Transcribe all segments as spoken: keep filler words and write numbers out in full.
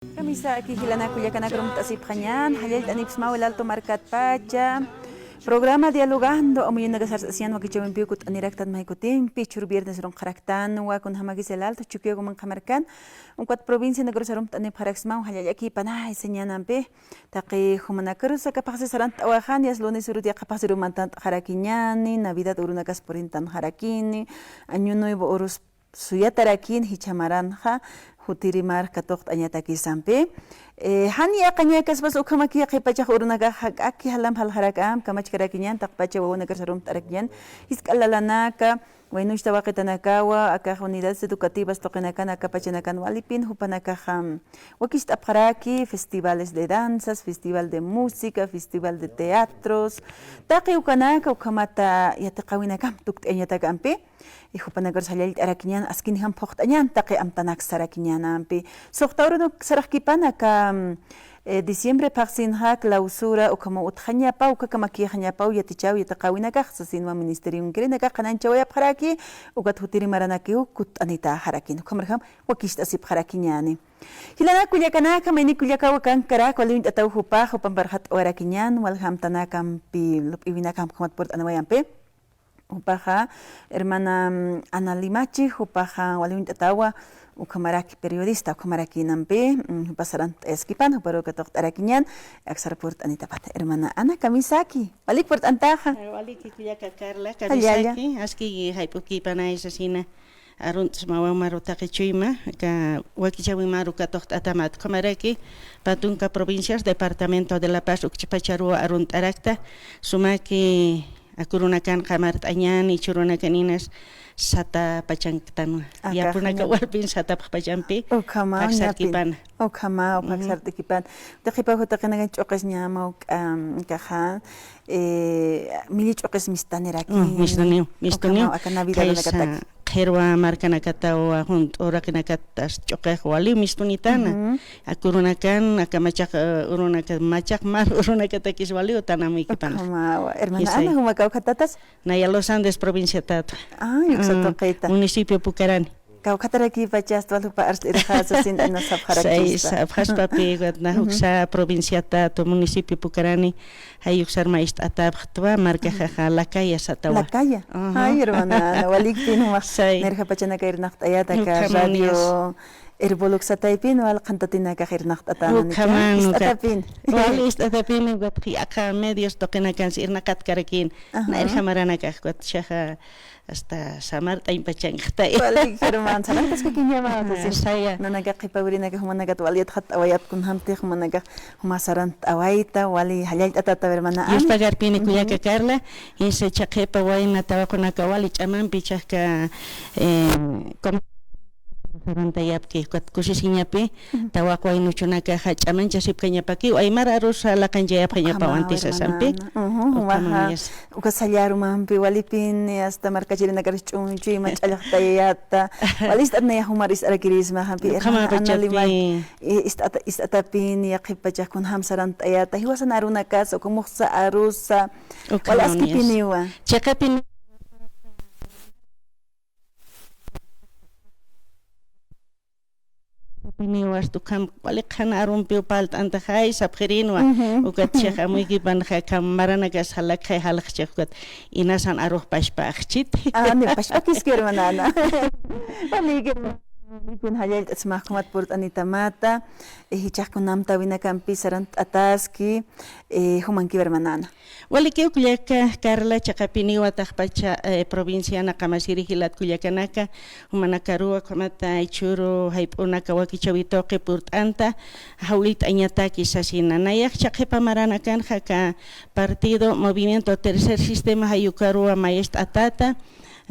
Kamisa, aka jilanaka kullakanaka arumt'asipxañän, jallallt'anipxsmaw El Alto markatpacha. Programa Dialogando, amuyunaka sart'asiñän wakichäwimpiw kutt'aniraktan may kutimpi, jichhür viernes arunqaraktanwa, kunjamakis El Alto, Chukiyawu manqha markan, ukat provincianakarus arumt'anipxaraksmaw, jallallakïpanay sañäni ampi. Taqi jumanakarus aka phaxsi sarantawayxani, as lunes urut yaqha phaxsir mantäntxarakiñäni, Navidad urunakas purintanxarakini, Año Nuevo urus suyatarakini jichha maranxa, jutiri marka katuqt'añatakis ampi. Eh, jan yaqañakaspas ukhamaki yaqhipachax urunakax jak'aki jalam jalxarakam, kamachkarakiñän, taqpacha wawanakaru sarumt'arakiñän, jisk'a lalanaka, waynuchta waqitanakawa, akax unidades educativas tuqinakan, aka pachanakan walipin, jupanakaxam wakicht'apxaraki, festivales de danzas, festival de música, festival de teatros, taqi ukanaka, ukhamata yatiqäwinakam tukt'añatak ampi. Y jupanakarus jallallt'arakiñän, askinjam phuqt'añän, taqi amtanak sarakiñän ampi. Suxta urunuk saraxkipan aka, mm, eh, diciembre phaxsinxa clausura, ukhamaw utjañapaw, ukhakamakïxañapaw, yatichäw, yatiqäwinakax, sasinwa ministerionkiri, nakax qhanañchawayapxaraki, ukat jutiri maranakiw kutt'anitäxarakin. Ukhamarjam wakicht'asipxarakiñäni. Jilanaka kullakanaka, mayni kullakaw akankarak, wali uñt'ataw jupax, jupamparux jat'awarakiñän, walja amtanaka ampi, lup'iwinaka ukhamat purt'aniway ampi. Jupaxa, hermana, mm, Ana Limachi, jupaxa wali uñt'atawa, ukhamaraki periodista, ukhamaraki inampi, mm, jupa sarant'ayaskipan, juparu katuqt'arakiñän, aksar purt'anitapat. Hermana Ana, kamisaki, walik purt'antaxa. Eh, waliki kullaka Carla, jallalla, kamisaki, aski jayp'ukïpanay sasina, arunt'smawa maru taqi chuyma, aka wakichäwimaru katuqt'atamat, ukhamaraki, pä tunka provincias, departamento de La Paz, ukch'pacharuw arunt'arakta, sumaki, aka urunakan qamart'añäni, jichhürunakan inas sata pachanktanwa. Aka yapunaka jaña warpin satapxpachampi, ukhamaw, phaxsarkipana. Ukhamaw, ujú, phaxsart'akipan. Taqi pä jutaqinakan ch'uqisñamaw, k'am, kaxa, eh, milli ch'uqis mistaniraki. Mm, mistuniw, mistuniw. Ukhamaw, aka Navidad, kaysa unakataki. Qhirwa markanakatawa, junt'u uraqinakatas ch'uqix waliw mistunitana. Ujú. Aka urunakan, aka machaq, eh, urunaka, machaq mar urunakatakis waliw tanamïkipan. Ukhamawa. Hermana Ana, juma kawkhatatas? Naya Los Andes provinciatat. Ah, yuksa tuqita. Municipio Pucarani. Kawkhatarakipacha, asta wal jupa arst'irxa, sasin ina sapxarakista. Say, sapxaspapi, ujú, ukat na, ujú, juksa provinciatat, municipio Pucarani, jay uksar mayst'atapxtwa, markaxaxa, ujú, Lacaya satawa. Lacaya. Ajá. Ay, hermana Ana, walikpin jumax. Say. Nirxa pachanaka irnaqt'ayät aka, ukhaman, radio, Erbuluk sataypin wal qhantatinakax irnaqt'atäna, ukhamaw, ist'atapin. Wal ist'atapin, ukat yaqha medios tuqinakansi irnaqatkarakïn. Ajá. Nayrja maranakax, ukat jichhaxa hasta samart'añ pachankaxtay. Walik, hermana, sarantaskakiñama, ah, sasin. Saya. Nanaka qhipa wirinaka jumanakat wal yatxatt'awayät kunjamtix jumanakax juma sarant'awayta, wali jallallt'atätaw, hermana Ana. Dios pagarpini, ujú, kullaka Carla, jisa jichha qhipa wayna tawaqunaka wali ch'amampi jichhax aka, eh, com- sarantayapki, ukat kusisiñapi, ujú, tawaq waynuchunakaxa ch'amanchasipkañapakiw, aymar arus laqanchayapxañapaw, ukhamaw, anti sasampi. Hermana Ana. Ujú, ukhamaw, jumaxa, yes, uka salla arumampi, walipin, hasta markachirinakaris ch'unchuy, mach'allaxtayayäta. Wali ist'at naya jumar ist'arakirisma, jampi, ukhamaw, hermana Ana Limachi, i-, ist'ata-, ist'atapin, yaqhipachax kunjam sarantayäta, jiwasan arunakas, uka muxsa arusa, wal, ukhamaw, yes, askipiniwa. Chiqapin- Piniw, hasta ukham wali qhan arumpiw parlt'antaxay sapxirinwa. Ujú. Ukat jichhax amuykipanxa, ukham maranakas jalakxay jalxchix, ukat inasan arux pachpaxchit. Ah, ni pachpakiski, hermana Ana. Walik, hermana, jallallt'asmax ukhamat purt'anitamata, eh, jichhax kuna amtäwinakampi sarant'ataski, eh, jumankiw, hermana Ana. Walikiw kullaka Carla, chiqapiniwa taqpacha, eh, provinciana qamasiri jilat kullakanaka, jumanakaruwa ukhamata jichhüru jayp'unaka wakichäwi tuqi purt'anta, jawillt'añataki sasina. Nayax jichha qhipa maranakanxa aka partido Movimiento Tercer Sistema jay ukaruwa mayst'atäta,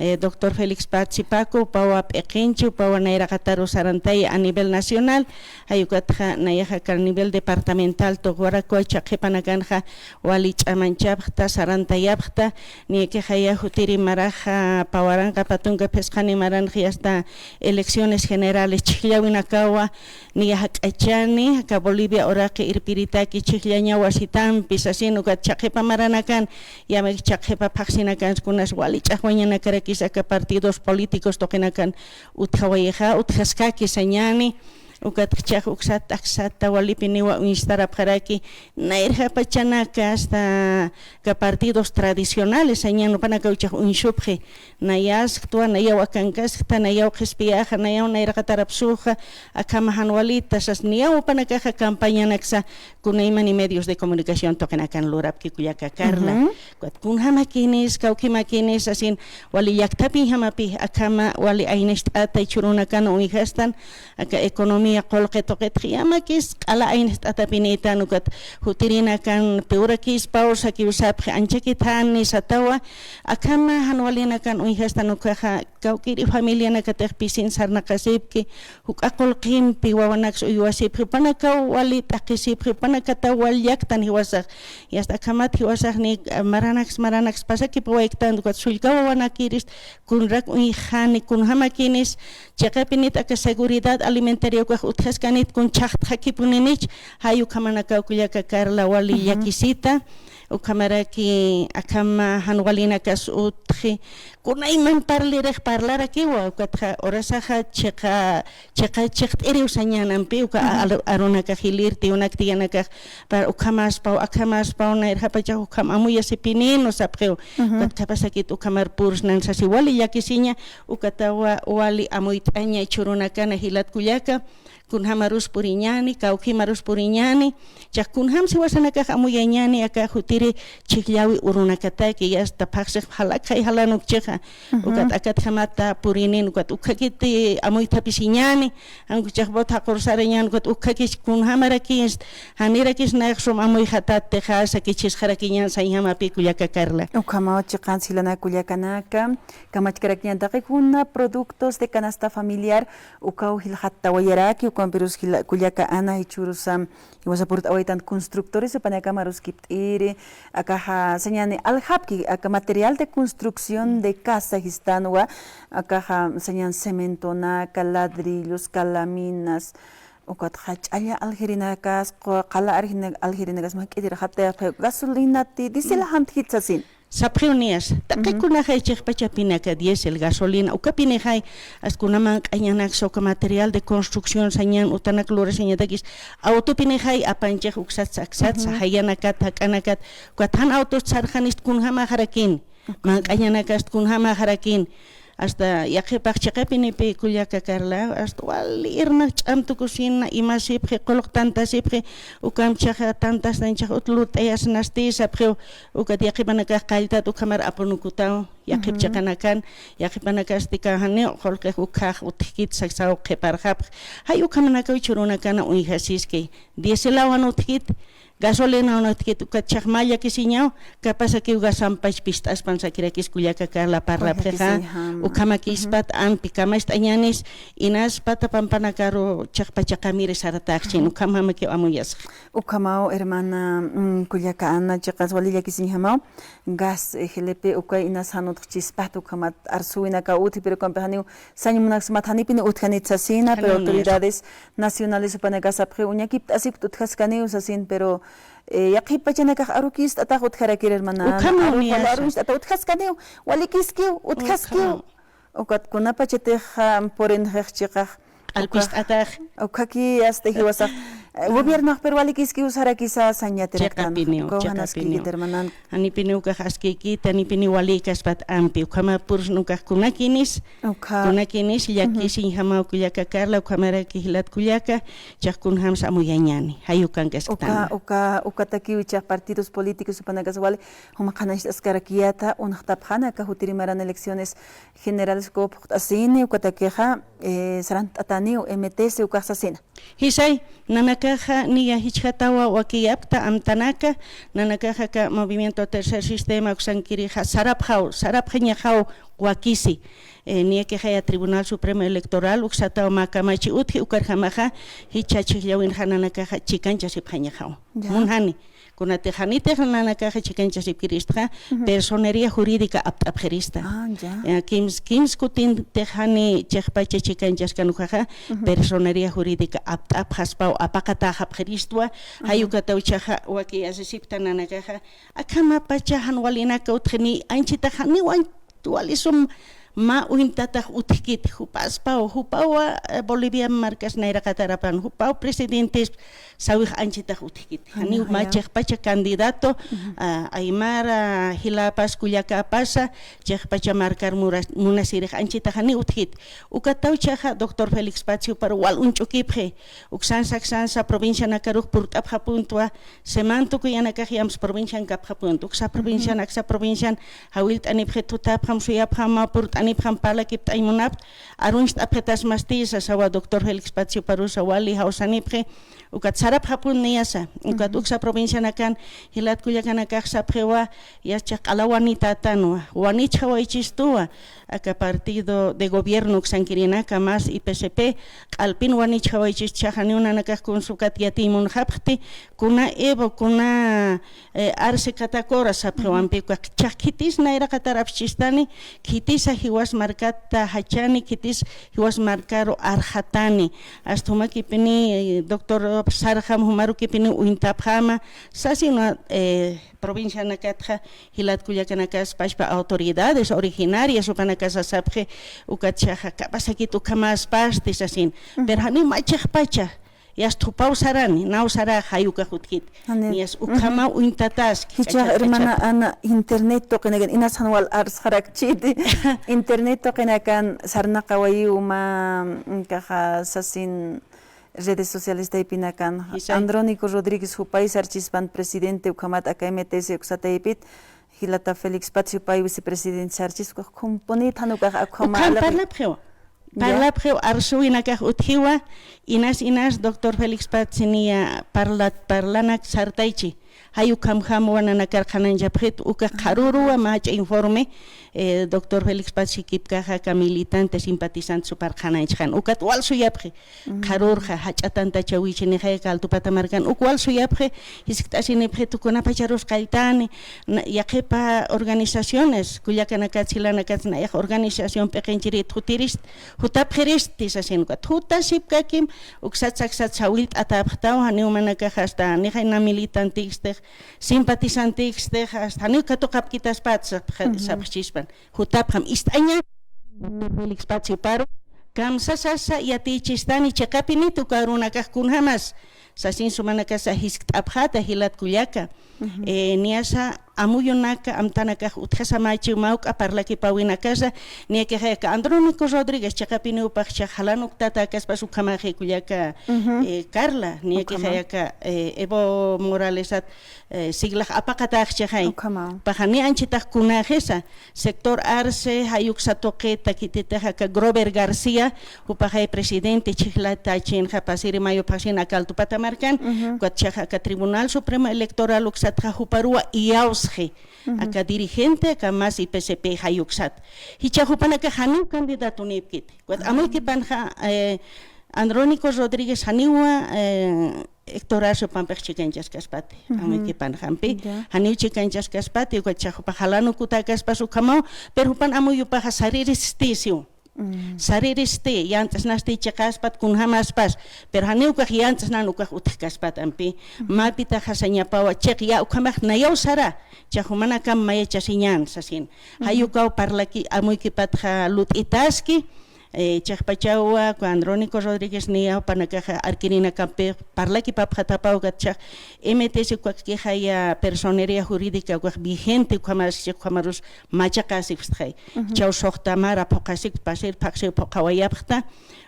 eh, doctor Félix Patzi Paco, jupawa p'iqinchi, jupawa nayraqataru sarantaya a nivel nacional, jay ukatxa nayaxa aka nivel departamental tuqwarakiwa jichha qhipanakanxa wali ch'amanchapxta, sarantayapxta, niyakixaya jutiri maraxa pä waranqa pä tunka phisqani maranxa hasta elecciones generales chhijllawinakawa, niya jak'achani, aka Bolivia uraqi irpiritaki chhijllañawa sitampi sasin, ukat jichha qhipa maranakan, yamaki jichha qhipa phaxsinakansa kunas wali ch'axwañanakarakis aka partidos políticos tuqinakan utjawayixa, utjaskaki sañäni, Ukatxa uksat aksata walipiniwa uñstarapxaraki, nayrjapachanaka hasta ka partidos tradicionales, sañan jupanakaw chix uñsupxi, nayasktwa, nayaw akankaskta, nayaw qhispiyaxa, nayaw nayraqatarapsuxa, akhama jan walita sas, niyaw jupanakaxa campañanaksa, kunaymani medios de comunicación tuqinakan lurapki kullaka Carla. Ujú. Ukat kunjamakinis, kawkimakinis, sasin, wali llakthapiñjamapi, akhama, wali aynacht'ata jichhürunakan uñjastan, aka economía qullqi tuqitx yamakis, q'ala aynacht'atapinitan, ukat jutirinakan, piwrakispaw, sakiw sapxi, anchakitani satawa, akhama jan walinakan uñjastan ukaxa, kawkiri familianakatix pisin sarnaqasipki, juk'a qullqimpi wawanaks uywasipxi, jupanakaw wali t'aqhisipxi, jupanakataw wal llaktan jiwasax. Y hasta akhamat jiwasaxni, ah, maranaks, maranaks pasakipawayktan, ukat sullka wawanakiris, kunrak uñjani, kunjamakinis, chiqapinit aka seguridad alimentaria ukax utjaskanit, kun chhaqtxakipuninich, jay ukhamanakaw kullaka Carla wali Ujú. llakisita, ukhamaraki akhama jan walinakas utji, kunayman parlirix parlarakiwa, ukatxa urasaxa chiqa, chiqa chiqt'iriw sañanampi, uka Ujú. al-, arunakax jilïr, tiyunak tiyanakax, par ukhamaspaw, akhamaspaw, nayrjapachax ukham amuyasipininu sapxiw. Ujú. Ukat qhapasakit ukhamar pursnan sasi wali llakisiña, ukatawa wali amuyt'aña jichhürunakana jilat kullaka, kunjamarus puriñani, kawkimarus puriñani, chax kunjams jiwasanakax amuyañani, aka jutiri chhijllawi urunakataki, y hasta phaxsix jalakxay jalanukchixa. Ujú. Ukat akatjamata purinin, ukat ukhakiti amuythapisiñani, jan ukchax bot jaqursarañan, ukat ukhakis kunjamarakis, janirakis nayax sum amuyxatattixa, sakichisxarakiñan sañjamapi kullaka Carla. Ukhamaw chiqans jilanaka kullakanaka, kamachkarakiñan taqi kuna productos de canasta familiar, ukaw jilxattawayaraki, ukampirus jila-, kullaka Ana jichhürusa, jiwasa purt'awaytan constructores jupanakamarus kipt'iri, akaxa sañani aljapki, aka material de construcción de casa jistanwa, akaxa sañan cementonaka, ladrillos, calaminas, ukatxa ch'alla aljirinakas, qu-, qala arjina-, aljirinakas, mä k'itirxatayapxi, gasolinati, diésel Ujú. jantjit sasin. Sapxiw niyas, taqi Ujú. kunaxay chiqpachapinaka diésel, gasolina, ukapinixay, as kuna manq'añanaksa uka material de construcción sañan utanak lurasiñatakis, autopinixay apanchix uksatsa, aksatsa, Ujú. jayanakat, jak'anakat, ukat jan autos sarxanist kunjamaxarakin, Ujú. manq'añanakast kunjamaxarakin, Hasta yaqhipax chiqapinipi kullaka Carla, hasta wali irnaq ch'am tukusina, imasipxi, qullq tantasipxi, ukamchaxa tantastanchax ut lurt'ayasnasti sapxiw, ukat yaqhipanakax qalltat ukhamar apunukutaw, yaqhip Ujú. chiqanakan, yaqhipanakasti kawjaniw, qullqix ukhax utjkit saksaw qhiparxapx. Jay ukhamanakaw jichhürunakana uñjasiski, diéselawan utjkit, gasolinawan utjkit, ukat chhax mä llakisiñaw, kapasakiw gasampach pist'aspan sakirakis kullaka Carla parlapxixa, Ukhamakiw, ujú. ukhamakispat ampi kamacht'añanis, inas pata pampanakaru chiqpachaqamiri sarataxchin, Ujú. ukhamamakiw amuyasxa. Ukhamaw, hermana, mm, kullaka Ana, chiqas wali llakisiñjamaw, gas, eh, G L P, uka inas jan utjchispat, ukhamat arsuwinakaw utji, pero ukampix janiw sañ munaksmat janipini utjanit sasina, pero Janiw niyas. autoridades nacionales jupanakax sapxi, uñakipt'asipkt utjaskaniw sasin, pero, eh, yaqhip pachanakax arukist'atax utjarakir, hermana. Ukhamaw Ana, aru-, niyasa. Aruñcht'ata utjaskaniw, walikiskiw, utjaskiw. Ukhamaw. Ukat kunapachatix, ah, purinxix chiqax. Q'alpist'atax. Ukax, ukhaki hasta jiwasax, eh, gobiernox, pero walikiskiw sarakisa sañatirakan. Chiqapiniw, Ukaw jan chiqapiniw. Askikit, hermana. Janipiniw ukax askikit, janipiniw walikaspat ampi. Ukhama pursna ukax kunakinis, Ukha. kunakinis, Ujú. llakisiñjamaw kullaka Carla, ukhamaraki jilat kullaka, chhax kunjams amuyañani, jay ukankasktan. Uka, uka, ukatakiw chhax partidos políticos jupanakas wali, juma qhanañcht'askarakiyata, unxtapxana aka jutiri maran elecciones generales ukaw phuqt'asini, ukatakixa, eh, sarant'ataniw, M T S ukax sasina. Jisay, nanakaxa niya jichhatawa waki apta amtanaka, nanakaxa aka Movimiento Tercer Sistema uksankirixa sarapxaw, sarapxañaxaw wakisi. Eh, niyakixaya Tribunal Supremo Electoral uksataw mä kamachi utji, ukarjamaxa jichha chhijllawinxa nanakaxa chikanchasipxañaxaw. Ya. Munjani. Kunatix janitix nanakaxa chikanchasipkiristxa, Ujú. personería jurídica apt'apxirista. Ah, ya. Eh, kims, kims kutintix jani chiqpacha chikanchaskan ukaxa, Ujú. personería jurídica apt'apxaspaw apaqatäxapxiristwa, jay Ujú. ukataw chhaxa waki asisipkta nanakaxa, akhamapacha jan walinaka utjini, anchitax janiw an-, wali sum Mä uñtatax utjkiti, jupaspaw, jupawa, eh, Bolivia markas nayraqatarapan, jupaw presidentes sawix anchitax utjkiti. Janiw mä chiqpacha candidato, ah, aymara, jilapas, kullakapasa, chiqpacha markar muras-, munasirix anchitax janiw utjkiti. Ukataw jichhaxa doctor Félix Patzi jupar wal uñch'ukipxi, uksansa, uksansa provincianakarux purt'apxapuntwa, seman tukuyanakax yamsa provincian kapxapunta. Uksa provincian, aksa provincian jawillt'anipxi, thutapxam, suyapxam, mä purt'anipxam, parlakipt'añ munapxta, aruñcht'apxitasmasti, sasawa doctor Félix Patzi juparusa wali jawsanipxi, ukat sarapxapun niyasa, ukat uksa provincianakan, jilat kullakanakax sapxiwa, yasta q'ala wanitätanwa, wanichxawaychistuwa, aka partido de gobierno uksankirinaka, MAS y P S P, q'alpin wanichxawaychis, jichhax janiw nanakax kunsa ukat yatiñ munxapxti, kuna Evo, kuna, eh, Arce Catacora sapxiwampi, ukax khitis nayraqatar apschistani, khitisa jiwas markata jachani, khitis jiwas markaru arxatani. Asta jumakipini, eh, doctor sarxam, jumarukipini uñtapxäma, sasinwa, eh, provincianakatxa, jilat kullakanakas, pachpa autoridades originarias, jupanakas sasapxi, ukat jichhaxa, kapasakit ukhamäspasti sasin. Pero janiw mä chiqpacha, yasta jupaw sarani, naw sarax jay ukax utjkiti. Niyas ukhamaw uñtataski. Jichhax, hermana Ana, internet tuqinakan, inas jan wal arsxarakchiti, internet tuqinakan sarnaqawayiw mä, mm, kaxa sasin, redes sociales taypinakan. Andrónico Rodríguez jupay sarchispan presidente, ukhamat aka M T S uksa taypit, jilata Félix Patzi jupay vicepresidente sarchis, ukax khumpunit jan ukax akhama. Ukham parlapxiwa. Parlapxiw, arsuwinakax utjiwa, inas, inas, doctor Félix Patzi niya parlat, parlanak sartaychi. Jay ukhamjamwa nanakar qhanañchapxit, ukax qharüruwa mä jach'a informe, eh, doctor Félix Patzi jikipkaxa aka militante, simpatizante supar qhanañchxan. Ukat wal suyapxi, qharürxa, jach'a tantachäwichi nixay aka Altupata markan, uk wal suyapxi, jiskt'asinipxit kunapacharus qalltani, na-, yaqhipa organizaciones, kullakanakat, jilanakats, nayax organización p'iqinchirit jutirist, jutapxirist, sasin ukat. Jutasipkakim, uksat saksat sawillt'atäpxtaw, janiw jumanakax asta nixay na militantikstix, simpatizantikstix, asta janiw katuqapkitaspat, sapx-, sapxchispan. Jutapxam, ist'aña, Félix Patzi juparu, kamsasasa yatichistani chiqapinit uka arunakax kunjamas, sasin jumanakasa jiskt'apxäta jilat kullaka. Eh, niyasa amuyunaka, amtanakax utjasamächiw mä juk'a parlakipäwinakasa, niyakixay aka Andrónico Rodríguez, chiqapiniw jupax jichhax jalanuktatäkaspas ukhamaxi kullaka, eh, Carla, niyakixay aka, eh, Evo Moralesat, eh, siglax apaqatäxchixay. Ukhamaw. Jupaxa niy anchitax kunäxisa, sector Arce, jay uksa tuqita, khititix aka Grover García, jupaxay presidente, chhijlatächinxa, pasiri mayo phaxsin aka Altupata markan, ukat jichhax aka Tribunal Supremo Electoral uksatxa juparuwa iyawsxi, aka dirigente, aka MAS y P S P jay uksat. Jichhax jupanakax janiw candidatonïpkiti. Ukat amuykipanxa, eh, Andrónico Rodríguez janiwa, eh, Héctor Arce jupampix chikanchaskaspati, amuykipanxampi. Janiw chikanchaskaspati, ukat jichhax jupax jalanukutäkaspas ukhamaw, pero jupan amuyupaxa sariristi siw. Sariristi, yants'snasti chiqaspat, kunjamaspas, pero janiw ukax yants'snan ukax utjkaspat ampi. Mapitaxa sañapawa, chiq ya ukhamax nayaw sara, jichhax jumanakam mayachasiñän, sasin. Jay ukaw parlaki, amuykipatxa lut'itaski, eh, chiqpachawa, Andrónico Rodríguez niya jupanakaxa arkirinakampi parlakipapxatapaw, ukat jichhax M T S ukax kixaya personería jurídica ukax vigente ukhamas, ukhamarus machaqasipxtxay. Jichhaw suxta mara phuqhasik, pasir phaxsiw phuqhawayapxta,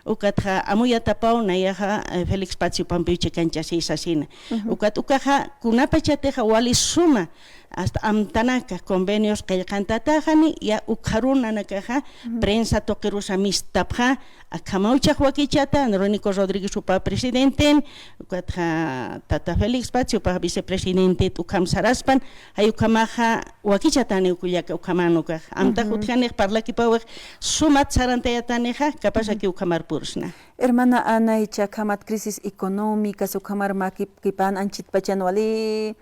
ukatxa amuyatapaw nayaxa, eh, Félix Patzi jupampiw chikanchasï sasina. Ukat ukaxa kunapachatixa wali suma, asta amtanaka convenios qillqantatäxani, ya ukxarun nanakaxa prensa tuqirusa mistapxä, akhamaw jichhax wakichata, Andrónico Rodríguez jupa presidenten, ukatxa tata Félix Patzi jupax vicepresidentet ukham saraspan, jay ukhamaxa wakichataniw kullaka ukhaman ukax. Amtax utjanix parlakipawix sumat sarantayatanixa, capaz aki ukhamar pursna. Hermana Ana, jichha akhamat crisis económicas ukhamar mäkipan anchitpachan wali,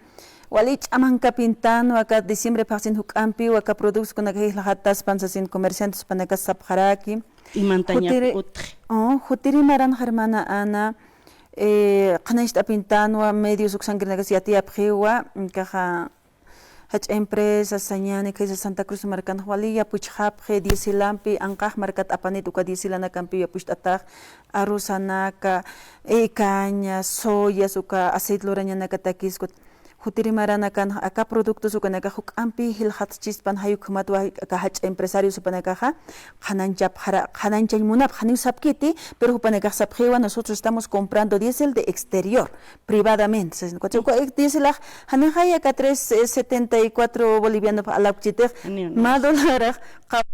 wali ch'amankapintan, aka diciembre phaxsin juk'ampiw aka productoskunaka jilxataspan sasin comerciantespanaka sapxaraki. Imantañap utji. Oh, jutiri maranxa hermana Ana, eh, qhanañcht'apintanwa, medios uksankirinakas yatiyapxiwa, kaxa, Jach'a empresa sañani, kaysa Santa Cruz markanx wali yapuchxapxi, diésel ampi, anqax markat apanit uka diésel anakampi yapucht'atax, arroz anaka, eh, caña, soyas, uka aceite lurañanakatakis, kut-, jutiri maranakan aka productos ukanakax juk'ampi jilxatchispan, jay ukhamatwa aka jach'a empresarios jupanakaxa, qhanañchapxara, qhanañchañ munapx, janiw sapkiti, pero jupanakax sapxiwa, nosotros estamos comprando diésel de exterior, privadamente. Sas-, uka, uka diéselax, janixay aka tres, eh, setenta y cuatro boliviano alapkchitix, janiw, no, mä dolarax, qa-,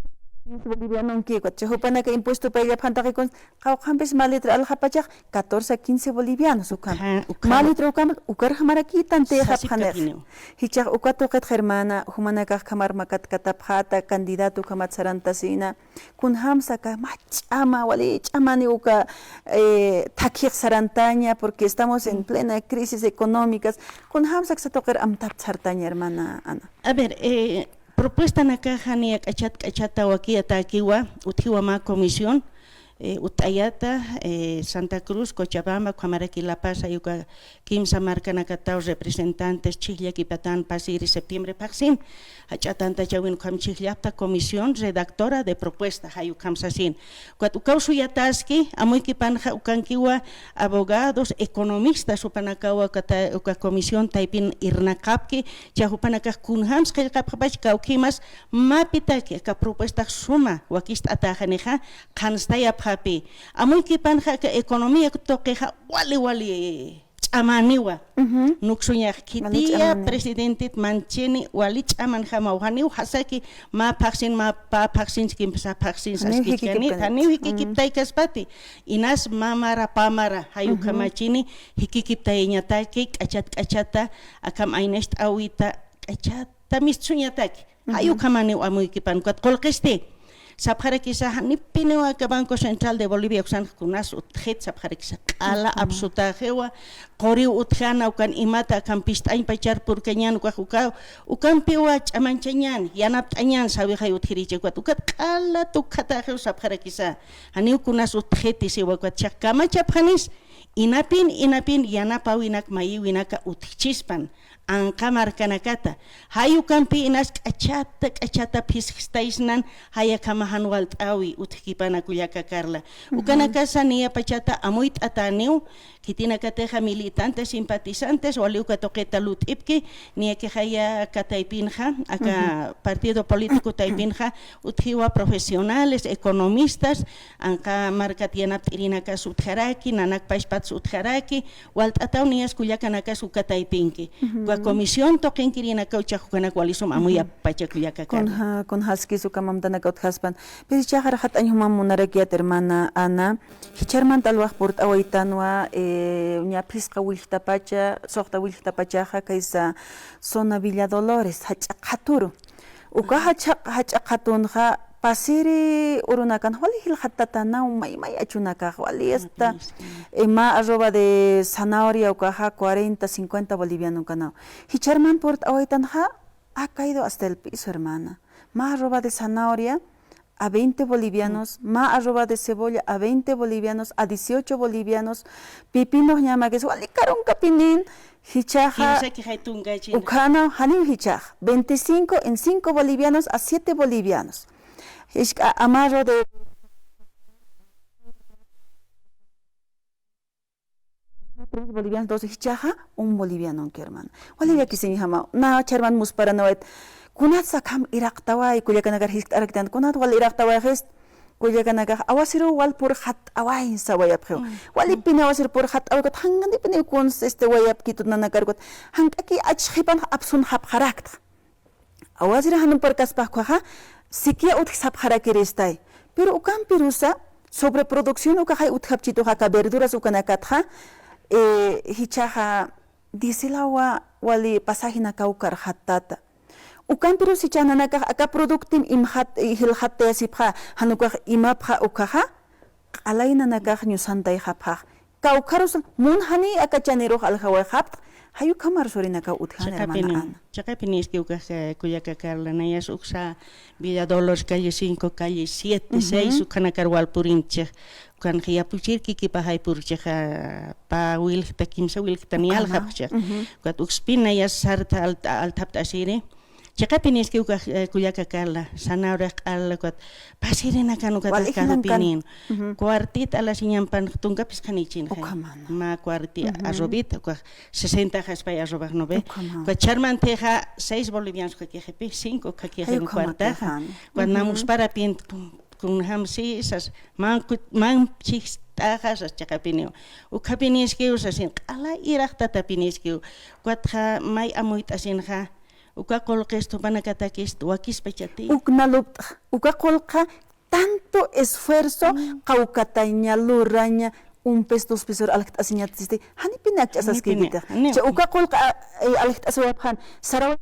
bolivianonki, uka, jupanaka impuesto payllapxantaki kun, qawqhampis mä litro aljapachax, catorce a quince bolivianos, ukham. Ukha-, ukham. Mä litro ukham, ukarjamarakï tantiyxapxanix. Sasipkapiniw. Jichhax uka tuqitx hermana, jumanakax khamar makatkatapxäta, candidato ukhamat sarantasïna, kunjamsa aka mä ch'ama, wali ch'amaniw uka, eh, thakhix sarantaña, porque estamos en plena crisis económicas. Kunjamsa aksa tuqir amtapt'asartaña, hermana Ana. A ver, eh, propuestanakaxa niya k'achat k'achata wakiyatäkiwa, utjiwa mä comisión, eh, utt'ayata, eh, Santa Cruz, Cochabamba, ukhamaraki La Paz, jay uka kimsa markanakataw representantes chhijllakipatan pasiri septiembre phaxsin, jach'a tantachäwin ukham chhijllapxta comisión redactora de propuesta, jay ukham sasin. Ukat ukaw suyataski, amuykipanxa ukankiwa abogados, economistas, jupanakawa uka ta-, uka comisión taypin irnaqapki, cha jupanakax kunjams qillqapxapach kawkhimas, mapitaki aka propuestax suma wakist'atäxanixa, qhanstayapxapi. Amuykipanxa aka economía tuqixa wali, wali ch'amaniwa. Nuksuñax khitiya presidentet manchini wali ch'amanjamaw, janiw jasaki mä phaxsin, mä pä phaxsin, kimsa phaxsin saskitkanit, janiw jikikiptaykaspati. Inas mä mara, pä mara, jay ukhamachini jikikiptayañataki, k'achat k'achata, akham aynacht'äwita, k'achata mistsuñataki. Jay ukhamaniw amuykipan, ukat qullqisti. Sapxarakisa, janipiniw aka Banco Central de Bolivia uksanx kunas utjit sapxarakisa, q'ala apsutäxiwa, quriw utjäna ukan imata akham pist'añ pachar purkañän ukax ukaw, ukampiwa ch'amanchañän, yanapt'añän, sawixay utjirichi ukat, ukat q'ala tukjatäxiw sapxarakisa, janiw kunas utjiti siwa ukat, jichhax kamachapxanis, inapin, inapin yanapäwinak mayiwinaka utjchispan, anqa markanakata, jay ukampi inas k'achata, k'achata phiskstaysnan, jay akhama jan walt'äwi, utjkipana kullaka Carla. Ukanakasa niya pachata amuyt'atäniw, khitinakatixa militantes, simpatizantes, wali uka tuqita lut'ipki, niyakixaya aka taypinxa, aka partido político taypinxa, utjiwa profesionales, economistas, anqa markat yanapt'irinakas utjaraki, nanak pachpats utjaraki, walt'ataw niyas kullakanakas uka taypinki. Uka comisión tuqinkirinakaw jichhax ukanak wali sum amuyapacha kullaka Carla. Kunja-, kunjaskis uka mamtanaka utjaspan. Pero jichhax arxat'añ jumam munarakiyät hermana Ana. Jichharmant alwax purt'awaytanwa, eh, ña phisqa willjtapacha, suxta willjtapachaxa kaysa zona Villa Dolores, jach'a qhaturu. Uka jach'a, jach'a qhatunxa pasiri urunakan wali jilxatatanaw, may may achunakax wali hasta, eh, mä arroba de zanahoria ukaxa cuarenta, cincuenta boliviano kanaw. Jichharman purt'awaytanxa ha caído hasta el piso, hermana. Mä arroba de zanahoria a veinte bolivianos, mä arroba de cebolla a veinte bolivianos, a dieciocho bolivianos, pipinox ñamakis wali karunkapinin, jichhaxa, ukhanaw, janiw jichhax, veinticinco en cinco bolivianos a siete bolivianos. Jisk'a amarro de tres bolivianos, entonces jichhaxa un bolivianonki, hermana. Wali llakisiñjamaw, na jichharman musparanawayt. Kunatsa akham iraqtaway, kullakanakar jiskt'araktan, kunat wal iraqtawayxist, kullakanakax awasiruw wal purxatt'away sawayapxiw. Walipini awasir purxatt'awaykat, jankanipiniw kuns, este, wayapkitut nanakarkut, jank'aki achxhipan apsunxapxarakta. Awasir jan umpurkaspax ukkhaxa, siquiera utjsapxarakiristay. Pero ukampirusa, sobreproducción ukaxay utjapchituxa aka verduras ukanakatxa, eh, jichhaxa, diéselawa wali pasajinakaw karxattata. Ukampirus jichhax nanakax aka productim imxat, jilxattayasipxa, jan ukax imapxa ukkhaxa, q'alay nanakax ñusantayxapxax. Kawkharus munjani aka chanirux aljawayxapxta, jay ukhamar surinakaw utjan, hermana Ana. Chiqapini, chiqapini es que ukax, eh, kullaka Carla, nayas uksa Villa Dolores, calle cinco, calle siete, seis, ukhanakar wal purinchix. Ukanxa yapuchir kikipaxay purchixa, pä wiljta, kimsa wiljta niy aljapxchix. Ukat ukspin nayas sarta alt-, althapt'asiri. Chiqapiniskiw ukax, eh, kullaka Carla, zanahoria q'ala, ukat pasirinakan ukat. Wal ijnan kan. Karupinin. Ujú. Cuartita a la siñampan tunka phisqanichini. Ukhamana. Mä cuarti. Ujú. Arrobita, ukax sesenta jaspay arrobax, ¿no ve? Ukhama. Ukat charmantixa seis bolivianos ukakixipi, cinco ukakixipi. Ay, ukhama cuartaxa. Ukat namus para pint, kun, kunjam sisas, man, man chist'axasas chiqapiniw. Ukhapiniskiw sasin, q'ala iraqtatapiniskiw. Ukatxa may amuyt'asinxa, uka qullqista jupanakatakist wakispachati. Uknalupt'x, uka qullqa tanto esfuerzo, qawkataña, luraña, un peso, dos peso aljt'asiñatisti, janipini akch'asaskipitix. Janipini, janipini. Cha uka qullqa, eh, aljt'asiwapxan, sarawa.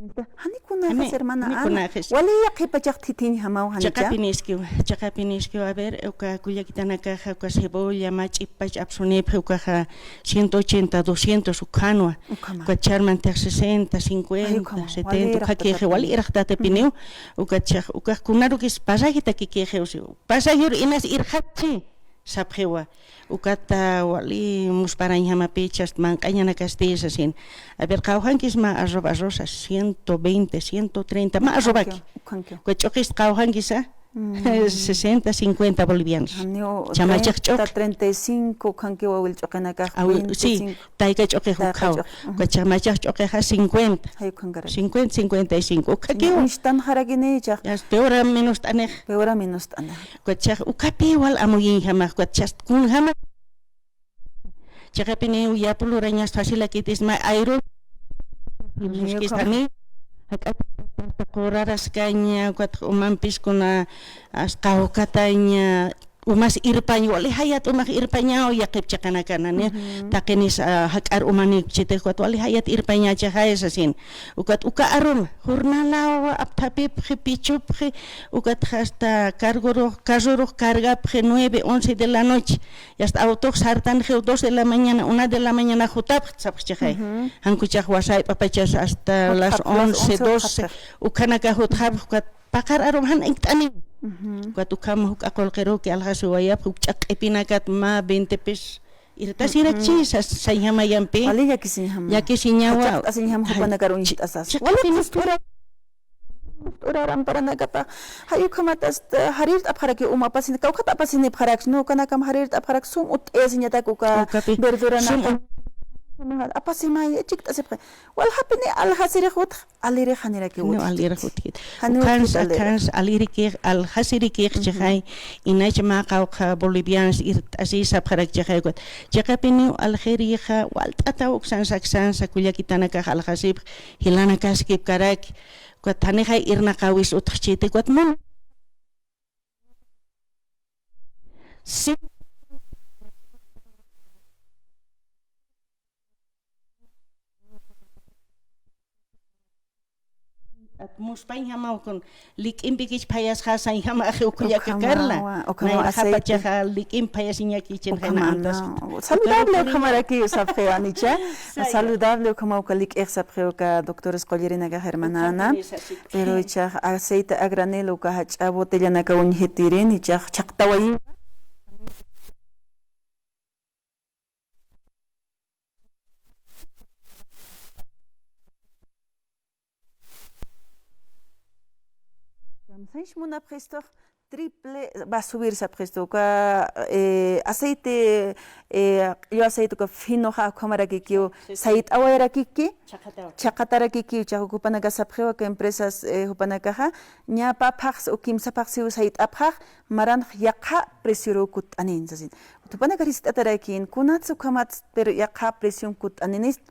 Jani kunaxis, hermana Ana. Jani kunaxis. Waliya qhipachax thithiñjamaw, janicha. Chiqapiniskiw, chiqapiniskiw, a ver, uka kullakitanakaxa, uka cebolla, mä ch'ipach apsunipxi, ukaxa ciento ochenta, doscientos, ukhanwa. Ukhama. Uka charmantix sesenta, cincuenta, ay, ukhama, setenta, wali ukhakixi, iraqtatapiniw. Wali iraqtatapiniw, ujú, uka chax, ukax kunarukis pasajitakikixi, usi, pasajir inas irxatchi, sapxiwa. Ukata wali musparañjamapichas manq'añanakasti sasin. A ver, qawjankis mä arroba, arrosa, ciento veinte, ciento treinta, mä arrobaki. Ukhankiw, ukhankiw. Uka ch'uqista qawjankisa, mm, sesenta, cincuenta bolivianos. Janiw, chamachax ch'uqi. Treinta, treinta y cinco, ukhankiw, awil ch'uqinakax, aw, sí, veinticinco. Tayka ch'uqix ukhaw. Tayka ch'uqi, ujú. Uka chamachax ch'uqixa cincuenta. Ay, ukhankarak. Cincuenta, cincuenta y cinco. Ukhakiw. Uñstanxarakinichax. Ya, peor a menos t'anix. Peor a menos t'anix. Ukat chax, ukapi wal amuyiñjamax, ukat chax kunjama. Chiqapiniw yapu lurañas facilakit'is mä ayru. Ay, ukhama. Muskistani. Jak'at quraraskaña, ukat umampis kuna, as, qawkataña, umas irpañ, wali jayat umax irpañaw yaqhip chiqanakanani. Ujú. Taqinis, ah, jak'ar umanik chitix, ukat wali jayat irpañachixay sasin. Ukat uka arum, jornalaw apthapipxi, pichupxi, ukat hasta cargorux, carrorux cargapxi nueve, once de la noche, y hasta autox sartanxiw dos de la mañana, una de la mañana jutapxi sapxchixay. Ujú. Jankuchax wasayp'apachas hasta las once, doce, jutxapxi. Ukhanaka jutxapxi, ukat paqar arum jan inkt'aniw. Ujú. Ukat ukham juk'a qullqiruki aljasiwayapxi, ukch'a q'ipinakat mä veinte pesos irtasirakchi, ujú, sas, sañjamayampi. Wali llakisiñjama. Llakisiñawa. Jach'aqt'asiñjam. Ay, jupanakar chi-, uñjt'asas. Chi-, wali chi-, t'ura, t'ura amparanakapa. Jay ukhamat, este, jarirt'apxaraki uma apasini, kawkhat apasinipxarakchi, ¿no? Ukanakam jarirt'apxarak sum utt'ayasiñatak uka. Ukapi. Verdurana. Sum ut-, apasimay, chikt'asipxi. Waljapini aljasirix utji. Alirix janirakiw utjkit. No, alirix utjkit. Janiw utjkit alirix. Ukhans, ukhans alirikix, aljasirikix, ujú, chixay, inach mä qawqha bolivianos irt'asi sapxarak chixay, ukat. Chiqapiniw aljirixa, walt'ataw uksan saksansa, kullakitanakax aljasipx, jilanakaskipkarak, ukat janixay irnaqawis utjchiti, ukat mun. Sí. At muspañjamaw kun lik'impikich phayasxa sañjamaxi uka kullaka Carla. Ukhamawa, ukhamawa. Nayraqapachaxa aceite. Lik'imp phayasiñakichin. Ukhama, jayna antas. No. Saludable ukhamaraki sapxiwa, ¿no? Saya. Saludable ukhama uka lik'ix sapxiwa uka doctores qullirinakax hermana Ana. Ukhama nisasipxi. Pero ichax aceite a granel uka jach'a botellanaka uñjitirin, ichax chhaqtawayi. Kamsañs munapxistu, triple va a subir sapxistu, uka, eh, aceite, eh, q'illu aceite uka finoxa ukhamarakikiw, sí, sí, sayt'awayarakiki, chhaqatawa, chhaqatarakikiw, chax uka jupanaka sapxiwa uka empresas, eh, jupanakaxa, ñapa phaxs, u kimsa phaxsiw sayt'apxax, maranx yaqha precioruw kutt'anin sasin. Jupanakar jiskt'atarakin, kunats ukhamats, pero yaqha precion kutt'aninist,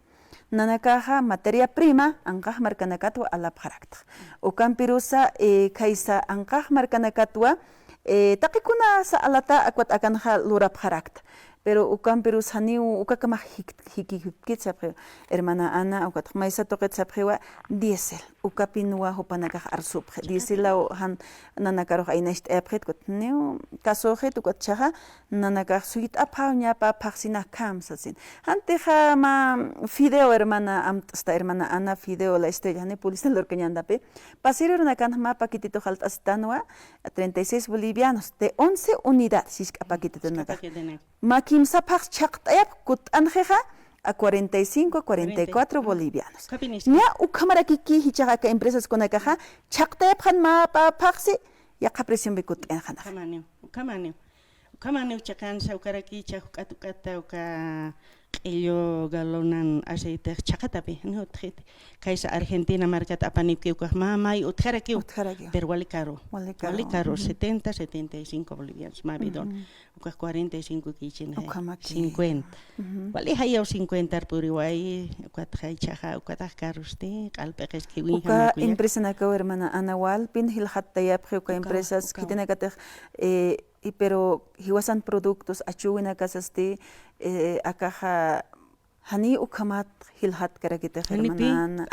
nanakaxa materia prima, anqax markanakatwa alapxarakta. Ukampirusa, eh, khaysa anqax markanakatwa, eh, taqikunasa alata akwat akanxa lurapxarakta. Pero ukampirus janiw ukakamax jik-, jikipkit sapxiw. Hermana Ana, ukatx maysa tuqit sapxiwa, diésel. Ukapinwa jupanakax arsupxi. Diéselaw jan nanakarux aynacht'ayapxit, ukat niw kasuxit, ukat chaxa nanakax suyt'apxaw ñapa phaxsinakham sasin. Jantixa mä fideo hermana amt'sta, hermana Ana, fideo La Estrella, jani publicidad lurkañantapi. Pasir urunakanx mä paquetito jalt'asitanwa, treinta y seis bolivianos, de once unidades, jisk'a paquetitonakax. Jisk'a paquetenaka. Mä kimsa phaxs chhaqt'ayapx kutt'anxixa, a cuarenta y cinco, cuarenta y cuatro bolivianos. Ukhapiniski. Niya ukhamarakiki jichhax aka empresaskunakaxa, chhaqtayapxan mä pä phaxsi, yaqha preciompi kutt'ayanxanaxa. Ukhamaniw, ukhamaniw. Ukhamaniw chiqansa ukaraki jichhax juk'at juk'ata uka q'illu galonan aceitex chhaqatapi, janiw utjxiti. Khaysa Argentina markat apanipki ukax mä may utjarakiw. Utjarakiw. Pero wali karu. Wali karu. Wali karu, setenta, setenta y cinco bolivianos, mä bidon. Ukax cuarenta y cinco kichin, jay. Ukhamaki. Cincuenta. Wali jayaw cincuentar puriway, ukat jay chhaxa, ukatax karusti, q'al p'iqis khiwin. Uka empresanakaw, hermana Ana, walpin jilxattayapxi, uka empresas khitinakatix, eh, y pero jiwasan productos achüwinakasasti, eh, akaxa, janiy ukhamat jilxatkarakitix, hermana Ana.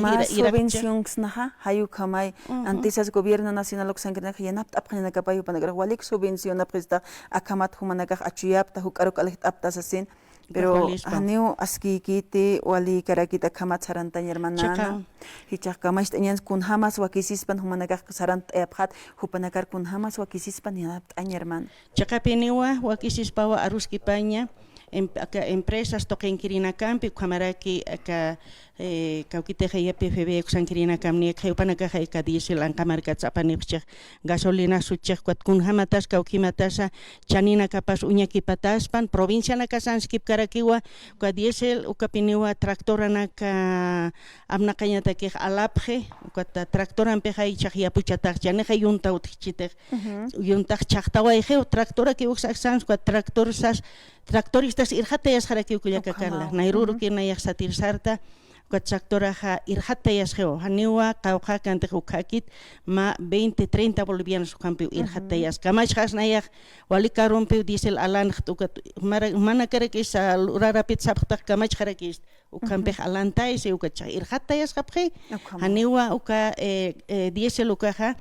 Mä subvencionksnaxa, jay ukhamay, antisas gobierno nacional uksankirinakax yanapt'apxañanakapay jupanakax, walik subvencionapxista, akhamat jumanakax achuyapta, juk'aruk alijt'apta sasin. Pero janiw askïkiti, walïkarakit akhamat sarantañ, hermana Ana. Jichhax kamacht'añan kunjamas wakisispan jumanakax sarantt'ayapxat, jupanakar kunjamas wakisispan yanapt'añ, hermana. Chiqapiniwa wakisispawa aruskipaña, em-, aka empresas tuqinkirinakampi, ukhamaraki aka, eh, kawkitix aya P F B uksankirinakamni, khay jupanakax aka diésel anqa markats apanipxchix, gasolinax suchix, ukat kunjamatas kawkïmatasa chaninakapas uñakipataspan, provincianakasanskipkarakiwa, uka diésel, ukapiniwa tractoranaka apnaqañatakix alapxi, ukat tractorampix jichhax yapuchatax, chanixa yunta utjchitix, yuntax chhaqtawayxiw, tractorakiw uksa aksansa, ukat tractor sas, tractoristas irxattayasxarakiw kullaka Carla. Nayrürukir nayax satir sarta, ukat tractoraxa irxattayasxiw, janiwa qawqhakantix ukkhakit, mä veinte, treinta bolivianos ukhampiw irxattayas. Kamachxas nayax wali karumpiw diésel alanxt, ukat mara-, manakarakisa lurarapit sapxtax kamachxarakista. Ukhampix alantaysi, ukat chhax irxattayasxapxi, janiwa uka, eh, eh, diésel ukaxa,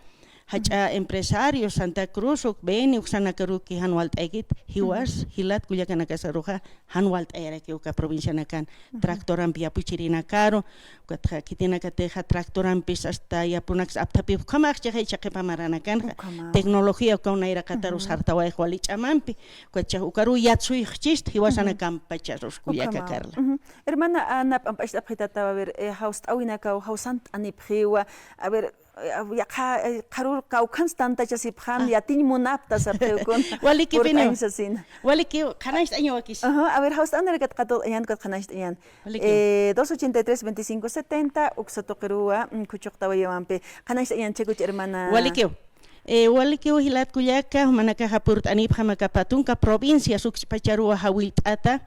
jach'a empresarios Santa Cruz, uk Beni, uksanakaruki jan walt'aykit, jiwas, jilat kullakanakasaruxa, jan walt'ayaraki uka provincianakan, tractorampi yapuchirinakaru, ukat khitinakatixa tractorampis hasta yapunaks apthapi, ukhamax chixay chhaqhipa maranakanxa, tecnología ukaw nayraqataru sartawayx wali ch'amampi, ukat chhax ukaru yatsuyxchist, jiwasanakampacharus kullaka Carla. Hermana Ana, p'amp'acht'apxitataw, a ver, eh, jawst'äwinakaw, jawsant'anipxiwa, a ver, eh, yaqha, eh, qharür kawkhans tantachasipxam, yatiñ munapta sapxiw kun. Walikipiniw. Purt'añ sasina. Walikiw, qhanañcht'añaw wakis. Ajá, a ver, jawst'äwinarakat qatuqt'añan, ukat qhanañcht'añan. Walikiw. Eh, dos ochenta y tres, veinticinco setenta, uksa tuqiruwa, mm, khuchuqtawayawampi. Qhanañcht'añan, chhakuch hermana. Walikiw. Eh, walikiw jilat kullaka, jumanakaxa purt'anipxam aka pä tunka provincias uksphacharuwa jawillt'ata,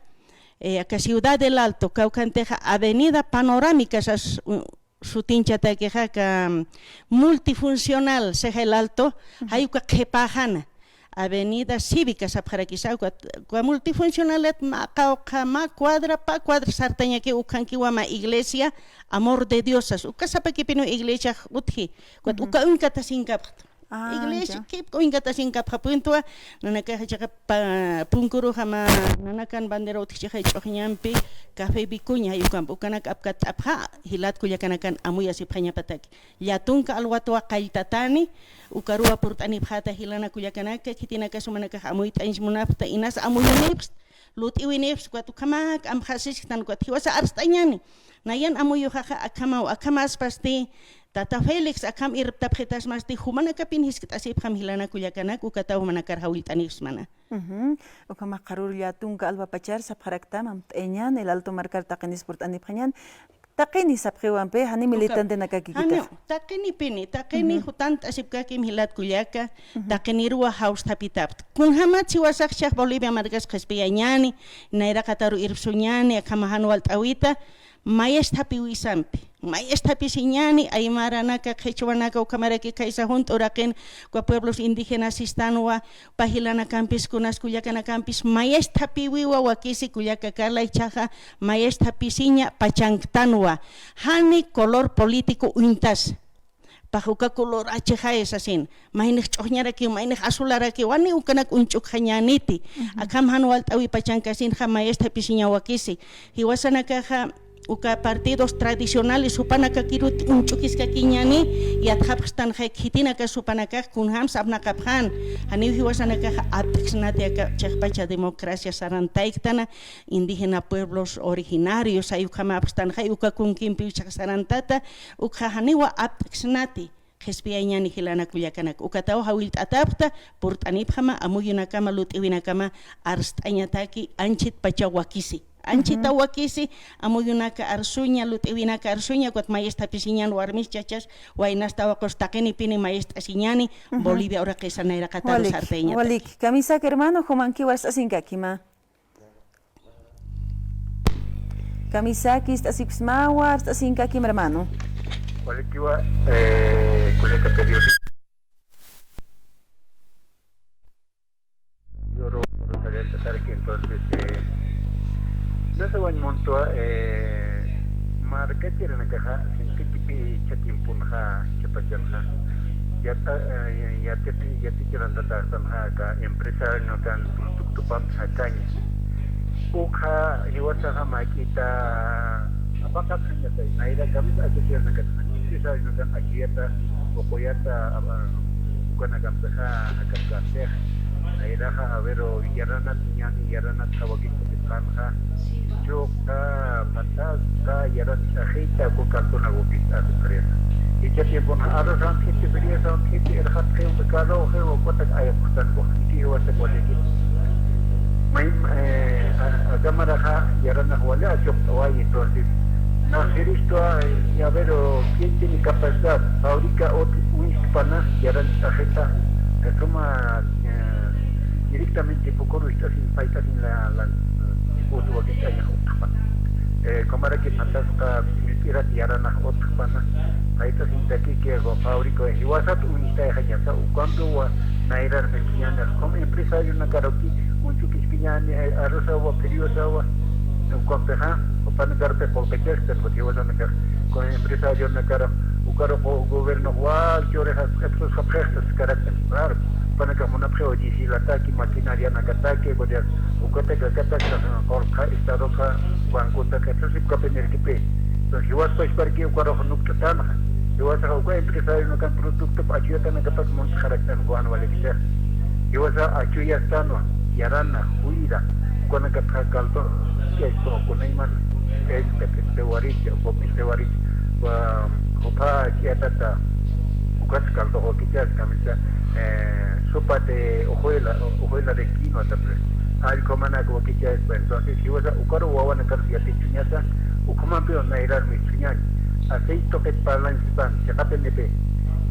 eh, aka Ciudad del Alto, kawkhantixa Avenida Panorámica sas, u-, sutinchatakixa aka, mm, multifuncional, sixay el Alto, jay uka qhipäxana, Avenida Cívica sapxarakisa, uka, uka multifuncionalat mä qawqha, mä cuadra, pä cuadra sartañaki, ukhankiwa mä iglesia Amor de Dios sas, uka sapakipiniw iglesiax utji, ukat uka uñkatasinkapxta. Ah, iglesia ya. Kipka uñkatasinkapxapuntwa, nanakaxa chiqa pa-, punkuruxa mä nanakan bandera utjchixa ch'uxñampi, Café Vicuña, jay ukampi, ukanak apkatt'apxa, jilat kullakanakan amuyasipxañapataki. Llatunka alwatwa qalltatani, ukaruwa purt'anipxäta jilanaka kullakanaka, khitinakasa jumanakax amuyt'añs munapxta, inas amuyunipxsta, lut'iwinipxsta, ukat ukhamak amxasisktan, ukat jiwasa arst'añäni. Nayan amuyuxaxa akhamaw, akhamaspasti, Tata Félix, akham irptapxitasmasti, jumanakapin jiskt'asipxam jilanaka kullakanak, ukataw jumanakar jawillt'anipxsmana. Ujú. Ukhamax qharür llatunka alwapachar sapxaraktam, amt'añan, el Alto markar taqinis purt'anipxañan, taqini sapxiwampi, jani militantenakakikitax. Janiw, taqinipini, taqini jutant'asipkakim jilat kullaka, taqiniruwa jawstapitapta. Kunjamat jiwasax chhax Bolivia markas qhispiyañäni, nayraqataru irpsuñäni, akhama jan walt'äwita, mayasthapiwisampi, mayasthapisiñäni, aymaranaka, qhichwanaka, ukhamaraki khaysa junt'uraqin, uka pueblos indígenas sistanwa, pä jilanakampis, kunas kullakanakampis, mayasthapiwiwa wakisi kullaka Carla, jichhaxa mayasthapisiña pachanktanwa, jani color político uñtas. Pax uka color achixay sasin, maynix ch'uxñarakiw, maynix azularakiw, jani ukanak uñch'ukxañäniti. Akham jan walt'äwi pachankasinxa mayasthapisiña wakisi. Jiwasanakaxa, Uka partidos tradicionales jupanakakiruti uñch'ukiskakiñani, yatxapxtanxay khitinaka jupanakax kunjams apnaqapxän, janiw jiwasanakax apt'ksnati aka chiqpacha democracia sarantayktan, indígena pueblos originarios, jay ukhamapxtanxay uka kunkimpiw chiqa sarantata, ukxa janiwa apt'ksnati. Qhispiyañani jilanaka kullakanak, ukataw jawillt'atapxta, purt'anipxama, amuyunakama, lut'iwinakama, arst'añataki, anchhit pacha wakisi. Anchhita wakisi, amuyunaka arsuña, lut'iwinaka arsuña, ukat mayistapisiñan warmis chachas, waynastawa qustaqinipini mayist'asiñani, Bolivia uraqisa nayraqataru sartayañata. Walik, kamisaki hermano, jumankiwa arst'asinkakima. Kamisaki, ist'asiksmawa, arst'asinkakim hermano. Walikiwa, eh, kullaka periodista. Yoro, yoro, entonces, eh, no sé, buen monto, eh, marca tiranakaxa, sintikipi chatimpunxa, chapachanxa. Yata, eh, yatipi, yatichirantataxtanxa, aka empresario kan producto pamp jakaña. Ukxa jiwasaxa mak'ita apaqatxañatay, nayra kamisa achachiranakatxa, empresario kan achuyata, uquyata, aba, ukanakampixa, akamkampixa. Nayraxa, a ver, o, yaranat ñani, yaranat jawakit kutipxanxa. Chuqta, patas, Ka yaran ch'axita, ku kaltuna gupit asukriasa. Icha tiempon arroz ankhiti, frijoles ankhiti, irxatxi, kaloxi, wakutak ayapxtan, wakhiti, wasak waliki. May, eh, a, akamaraxa, yaranax wali, achuqta way, entonces. Naxiristu, a, a ver, o, ¿quién tiene capacidad? Fabrica otro, un hispana, yaran ch'axita, que toma, eh, directamente, pukuru, está sin, falta sin la, la, eh, otro, que está en la otra. Eh, kumaraki phatasqa, mit'irat yaranax utjpana, paytas intakiki, fábrica, jiwasat uñistayxañasa, ukampiwa nayrar mit'uñäni, como empresarionakaruki, uñch'ukiskiñäni, eh, arrozawa, periusawa, ukampixa, jupanakarpi qullqichastan, jiwasanakax, como empresarionakarax, ukaru go-, gobiernox wal churixas, q'ipxusxapxixtas karaktan, claro, jupanakax munapxiwa, dieselataki, maquinarianakataki, ukatak, akatak, qullqi, estadoxa, bancotaxa, entonces, ukapi nirkipi. Entonces, jiwaspachax parki ukarux nukt'atanxa. Jiwasaxa uka empresarionakan producto achuyatanakapat muntxaraktan, Juan Walekcha. Jiwasa achuyastanwa, yarana, juyra, ukanakatxa kaltun, kayku, kunaymana, kayku, kayku, waricha, ukapi waricha, wa, jupa, ch'iyatata, ukat kaltun wakichas, kamisa, eh, sopa de hojuela, hojuela de quinoa, tal vez. Allkumanak wakichaspa, entonces, jiwasa ukaru wawanakar yatichiñasa, ukhamampiw nayrar mit'uñäni. Aceite tuqit parlanchpan, chiqapinipi.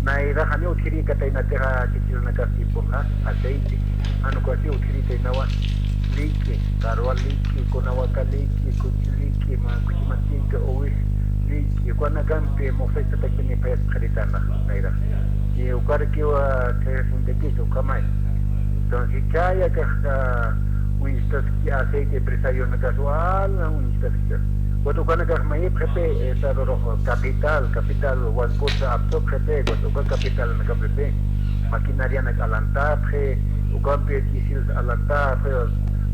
Nayrax janiw utjirïkataynatixa, chichirinakar tiemponxa, aceite. Jan ukasi utjiritaynawa, liq'i, qarwa liq'i, kunawaka liq'i, kuchi liq'i, ma, kuchi mantika, uwis liq'i, ukanakampi muxsaytatakpini phayas qhiritanxa, nayrax. Y ukarkiwa, ah, tres, un tequillo, ukamay. Entonces, chayakax, ah, uñstaski aceite empresarionakas wal uñstaski. Ukat ukanakax mayipxipi, eh, estadoru capital, capital, wankut aptupxipi, ukat uka capitalanakampipi, maquinarianak alantapxi, ukampi diesel alantapxi,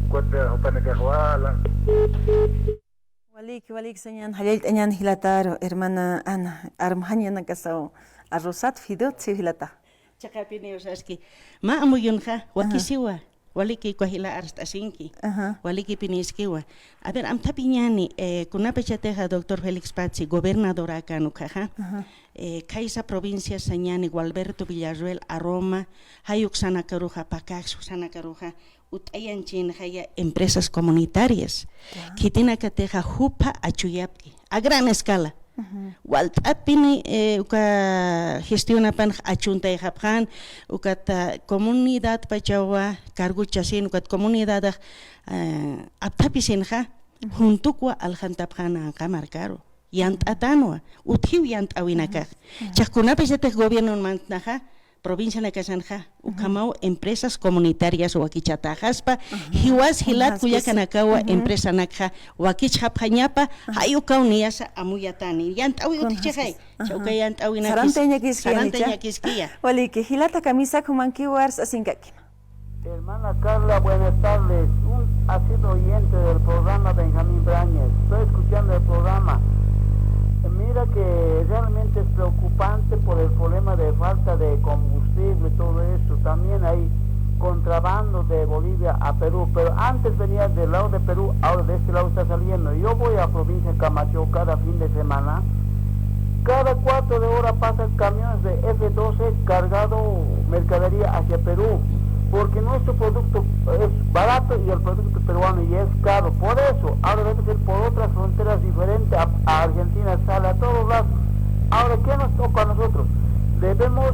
ukat, eh, jupanakax wal. Walik, walik, sañan, jallallt'añan jilataru, hermana Ana, armjañanakasaw, arrozat, fideot, siw jilata. Chiqapiniw saski. Mä amuyunxa, wakisiwa, waliki uka jila arst'asinki. Ajá. Walikipiniskiwa. A ver, amthapiñäni, eh, kunapachatixa doctor Félix Patzi, gobernadorakan ukhaxa. Ajá. Eh, khaysa provincia sañäni Gualberto Villarroel, Aroma, jay uksanakaruxa, Pacajes uksanakaruxa, ut'ayañchinxaya empresas comunitarias. Ya. Khitinakatixa jupa achuyapki, a gran escala. Ujú. Walt'apini, eh, uka gestionapanx achuntayxapxän, ukat comunidadpachawa cargochasin, ukat comunidadax, eh, apthapisinxa, ujú, juntukwa aljantapxän anqa markaru. Yant'atanwa, utjiw yant'äwinakax. Ujú. Ujú. Chiqa kunapachatix gobiernon mantnaxa, provincianakasanxa, ujú, ukhamaw empresas comunitarias wakichataxaspa, ujú, jiwas jilat, ujú, kullakanakawa, ujú, empresanakxa wakichxapxañapa, ujú, jay ukaw niyasa amuyatani. Yant'äwi utjchixay. Ujú. Uka yant'äwinakis sarantayañakiskiya, sarantayañakiskiya. Waliki, jilata kamisak jumankiw arst'asinkakima. Hermana Carla, buenas tardes. Un asiduo oyente del programa. Benjamín Brañez, estoy escuchando el programa. Mira que realmente es preocupante por el problema de falta de combustible y todo eso. También hay contrabando de Bolivia a Perú, pero antes venía del lado de Perú, ahora de este lado está saliendo. Yo voy a provincia de Camacho cada fin de semana. Cada cuatro de hora pasan camiones de F doce cargado mercadería hacia Perú, porque nuestro producto es barato y el producto peruano ya es caro. Por eso, ahora debe ser por otras fronteras diferentes a, a Argentina, sale a todos lados. Ahora, ¿qué nos toca a nosotros? Debemos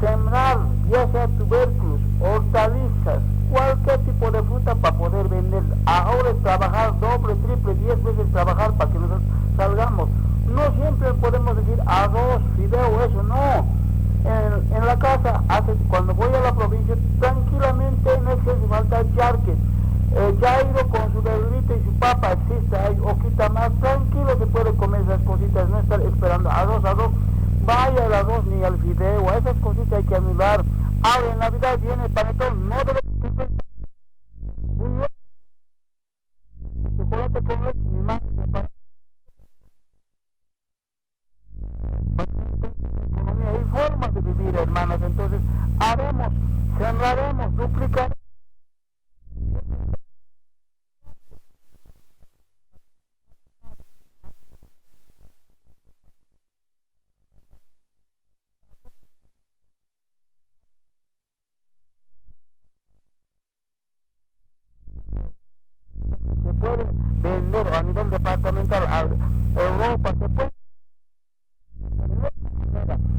sembrar, ya sea tubérculos, hortalizas, cualquier tipo de fruta para poder vender. Ahora es trabajar doble, triple, diez veces trabajar para que nosotros salgamos. No siempre podemos decir arroz, fideo, eso no. En, en la casa, hace, cuando voy a la provincia, tranquilamente no es que hace falta charques. Eh, Jairo con su verdurita y su papa existe, hay hojita más, tranquilo se puede comer esas cositas, no estar esperando arroz, arroz. Vaya el arroz ni el fideo, esas cositas hay que anular. Ahora en Navidad viene el panetón, no debe chocolate con leche, ni más, ni para economía. Hay formas de vivir, hermanos. Entonces, haremos, sembraremos, duplicaremos. Se puede vender a nivel departamental a Europa, se puede.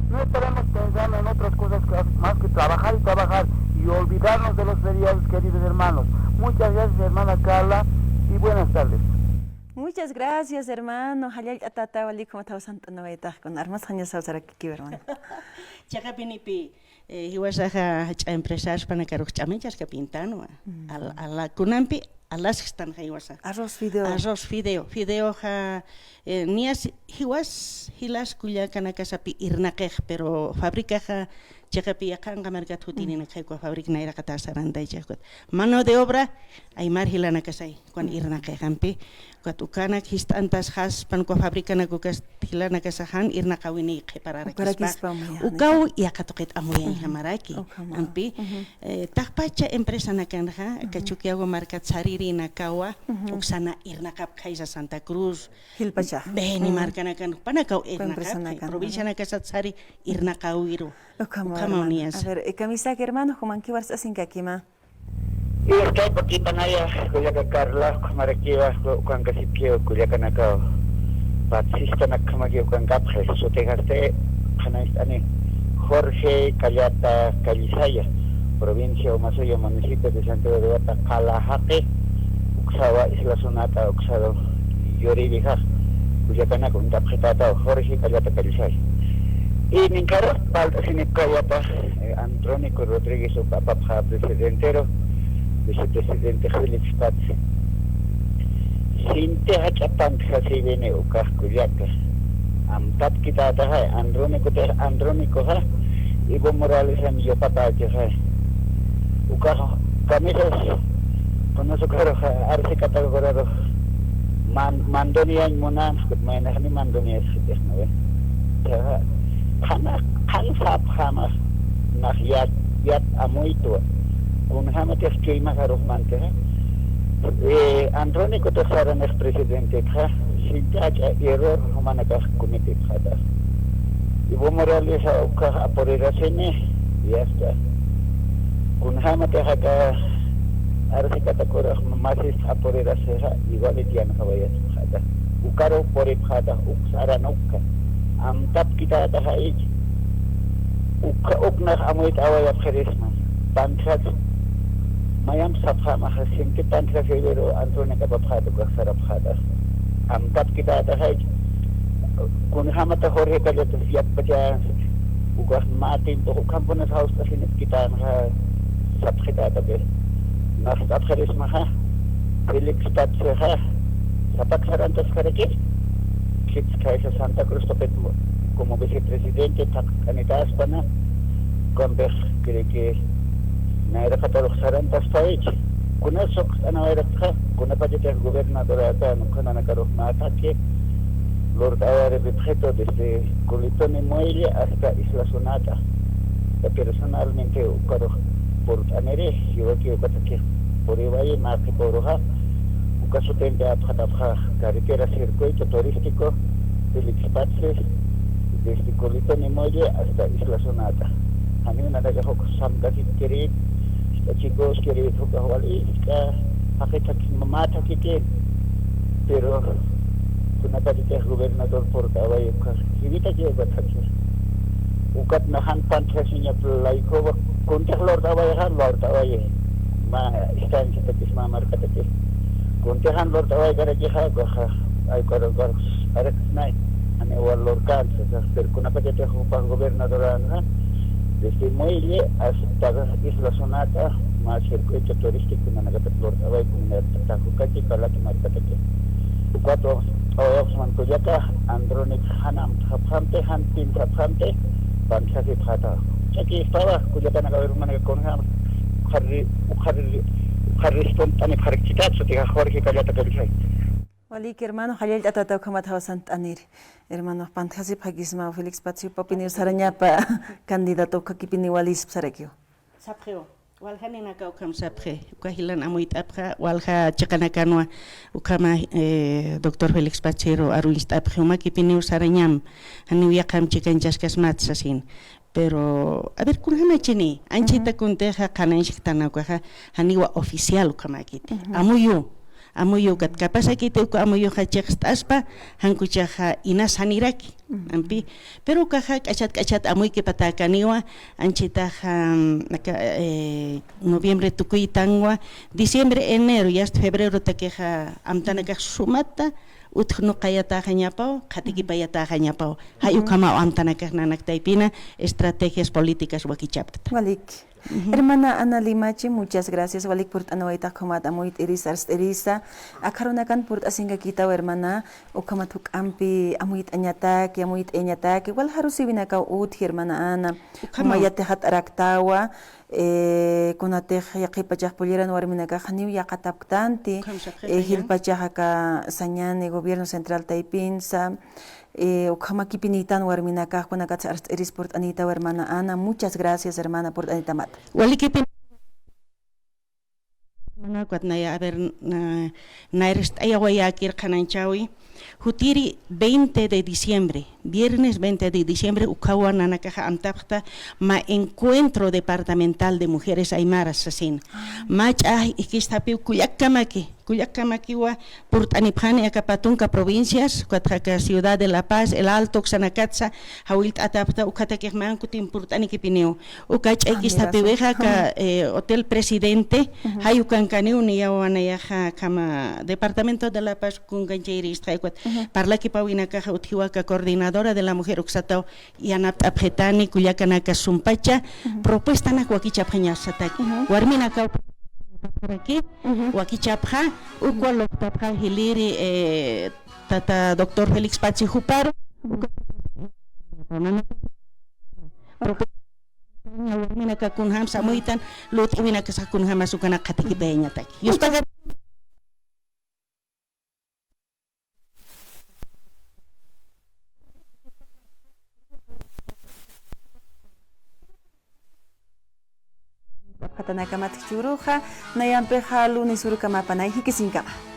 No estaremos pensando en otras cosas que, más que trabajar y trabajar y olvidarnos de los feriados, queridos hermanos. Muchas gracias, hermana Carla, y buenas tardes. Muchas gracias, hermano. Jallallt'atata wali, como tawsant'anawaytax con armas jañas sawsarakikiw, hermano. Chiqapinipi, eh, jiwasaxa jach'a empresas panakarux ch'amanchaskapintanwa. Mm. Al-, ala kunampi, alaskstan jiwasa. Arroz fideo. Arroz fideo. Fideoxa, eh, niyas jiwas, jilas kullakanakasapi irnaqix, pero fabricaxa chiqapi yaqhanqa markat jutininak, mm, jaykuwa fabric nayraqata sarantaychix ukat. Mano de obra, aymar jilanakasay, ukan, mm, irnaqixampi. Ukat ukanak jist'antasxaspan uka fabricanak ukas jilanakasa jan irnaqawini qhipararakispa. Ukarakispa amuyani. Ukaw yaqha tuqit amuyani, ujú, jamaraki. Ukhama. Ampi, ujú, eh, taqpacha empresanakanxa, ujú, aka Chukiyawu markat saririnakawa, ujú, uksana irnaqapxaysa Santa Cruz. Jilpachax. Beni, mm, markanakan, panakaw uka irnaqapxay. Empresanakana. Provincianakasat sari irnaqawiru. Ukhama, ukhama, hermano. Uniyasa. A ver, eh, kamisaki, hermano, jumankiw arst'asinkakima. Istaypa kipanaya, kullaka Carla, ukhamarakiwa, ukankasipkiw, kullakanakaw. Pachsistanakjamakiw ukankapxi, sutixasti qhanañcht'ani Jorge Callata Callisaya, provincia Omasuyos, municipio de Santiago de Huata, Qala Jaqi, uksawa Isla Sunata, uksaru Yuribijaj, kullakanak uñt'apxitätaw, Jorge Callata Callisaya. Y ninkharux palt'asinipi kawapa, eh, Andrónico Rodríguez uka apapxa presidentero, vicepresidente Félix Paz. Sinti jach'a pantjasiwini ukax kullaka. Amtapkitätaxay, Andrónicotix, Andrónicoxa, Evo Moralesan yuqapächixay. Ukax kamisas, kunas ukarux, arsi katakurarux, man-, mandoniyañ munan, maynaxni mandoniyasxitixnawi. Qhana, qhan sapxamax, nax yat, yat amuytwa. Kunjamatix chuymax arux mantixa. Eh, Andrónicotix saranix presidentitxa, sinti jach'a error jumanakax cometipxätax. Evo Morales ukhax apurirasini, y hasta kunjamatix aka arsi katakurux masist apurirasixa, igualit yanqhawayasipxätax. Ukaru puripxätax, uk saran ukka. Amtapkitätaxa ich. Ukxa, uknax amuyt'awayapxirisma. Pantjat, mayamp sapxamaxa, sinti pantjasiwiru Andrónico apapxäta ukax sarapxätax. Amtapkitätaxa ich. Kunjamata Jorge Callatas yapxachänsa. Ukax mä tiempo, ukhampunas jawst'asinipkitanxa sapxitätaki. Nax sapxirismaxa. Félix Paz sixa, sapak sarantaskaraki, khitskaysa Santa Cruz tuqit como vicepresidente thaqt'anitäspana, ukampix creo que nayraqatarux sarantaspayichi. Kuna suqt'anawayrakxa, kunapachatix gobernadorata, uka nanakarux mä ataqui lurt'awayripxitu desde Culitoni Muelle hasta Isla Sonata. Personalmente ukarux purt'aniri, jiwaki ukatakix puriwayi, mä qhipüruxa, uka sutinti apxatapxa carretera circuito turístico Félix Patzi, desde Culitoni Muelle hasta Isla Sonata. Janiw nanakax uk samkasitkiri, jist'achikuskiri, ukax wali, jaqi thakhi mä thakhiti, pero kunapachatix gobernador purt'away uka, jiwitaki uka thakhi. Ukat nax jan pantjasiñap laykuwa, kuntix lurt'awayxa, lurt'awayi. Mä instanciatakis mä markatakis. Kuntix jan lurt'awaykarakixa, ukaxa, aykarukax, araksnay, janiw lurkänti, pero kunapachatix jupax gobernadoranxa, desde Muelle hasta Isla Sonata, mä circuito turístico nanakatak lurt'away, comunidad Tajukaki, Calata markataki. Ukat lurt'awayxsman kullaka, Andrónica jan amtxapxamti, jan pintxapxamti, pantjasipxata. Ch'akispawa, kullakanaka, hermanaka, kunjam, ukxar, ukxar, ukxar respont'anipxarakchitat, sutixa Jorge Calata Canchay. Waliki, hermano, jallallt'atata ukhamat jawsant'aniri. Hermano, pantjasipxakisma Félix Patzi jupapiniw sarañapa candidato, ukhakipiniw walispa sarakiw. Sapxiw, walja ninaka ukham sapxi, uka jilan amuyt'apxa, walja chiqanakanwa, ukhama, eh, doctor Félix Patziru aruñst'apxi, umakipiniw sarañam, janiw yaqham chikanchaskasmat sasin. Pero, a ver, kunjamachini, anchita kuntixa qhanañchktan ukaxa, janiwa oficial ukhamäkiti. Amuyu, amuyu kat, capaz akiti uka amuyuxa chiqst'aspa, jan kuchaxa inas janiraki, ampi. Pero ukaxa k'achat k'achat amuykipatäkaniwa, anchitaxa, mm, aka, eh, noviembre tukuytanwa, diciembre, enero, y hasta febrero takixa amtanakax sumata, utjnuqayatäxañapaw, qhatikipayatäxañapaw. Jay ukhamaw amtanakax nanak taypina estrategias políticas wakichapkta. Walik. Hermana Ana Limachi, muchas gracias. Walik purt'anawaytax ukhamat amuyt'irisa, arst'irisa. Akharunakan purt'asinkakitaw, hermana, ukhamat juk'ampi amuyt'añataki, amuyt'ayañataki. Waljarusiwinakaw utji, hermana Ana. Ukhamaw. Umayatix jat'araktawa. Eh, kunatix yaqhipachax pulliran warminakax janiw yaqatapktanti, eh, jilpachax aka sañani gobierno central taypinsa, eh, ukhamakipinitan warminakax, kunakatsa arst'iris purt'anïtaw hermana Ana, muchas gracias hermana purt'anitamat. Walikipin, hermana, ukat naya, a ver, na, nayr ist'ayawayäkir qhanañchäwi, jutiri veinte de diciembre, viernes veinte de diciembre, ukhawa nanakaxa amtapxta mä encuentro departamental de mujeres aymaras sasin. Mä ch'ax ikistapiw kullakkamaki, kullakkamakiwa purt'anipxani aka pä tunka provincias, ukatxa aka ciudad de La Paz, El Alto, uksanakatsa, jawillt'atapxta, ukhatakix mä kutim purt'anikipiniw. Uka ch'aykisthapiwixa aka, eh, Hotel Presidente, jay ukankaniw niyawa nayaxa akhama Departamento de La Paz kunkanchayiristxa, ukat parlakipawinakaxa utjiwa aka coordinadora de la mujer uksataw yanapt'apxitani, kullakanaka sumpacha propuestanak wakichapxañasataki. Warminakaw wakichapxa, ukwa luptapxa jiliri, eh, tata doctor Félix Patzi juparu. Warminaka kunjamsa amuytan, lut'iwinakasa kunjamas ukanak qhatikipayañataki. Yuspaga. Apxatanakamat jichhüruxa, nayampixa lunes urukamapanay, jikisiñkama.